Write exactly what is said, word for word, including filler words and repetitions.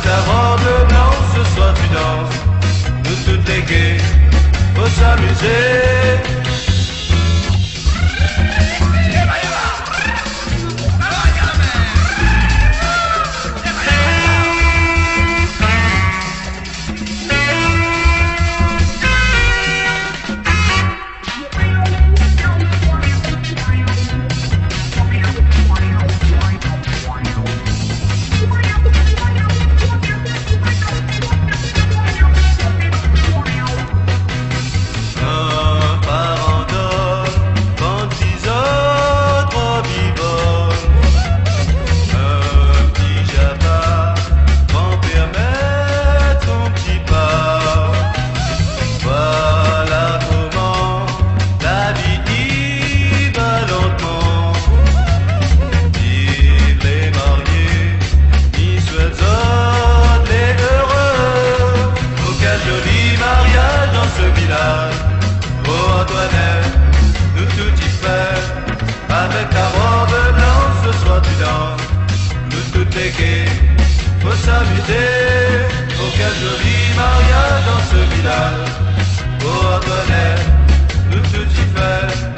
Ta robe blanche, ce soir tu danses. Nous toutes les gays, faut s'amuser. In paran d'om, bann ti zot rob i bone. In ti japa, granpèr mèt son ti pa. Voilà koman la vi i va lantman. Viv lé marié, mi souèt zot lé heureux. Oh, quel joli mariage dans ce village. Oh Antoinette, nous tout i fé. Avèk ta robe blanche, ce soir tu danses. Nous toutes les gays, faut s'amuser. Oh, quel joli mariage dans ce village. Oh Antoinette, nous tout i fé.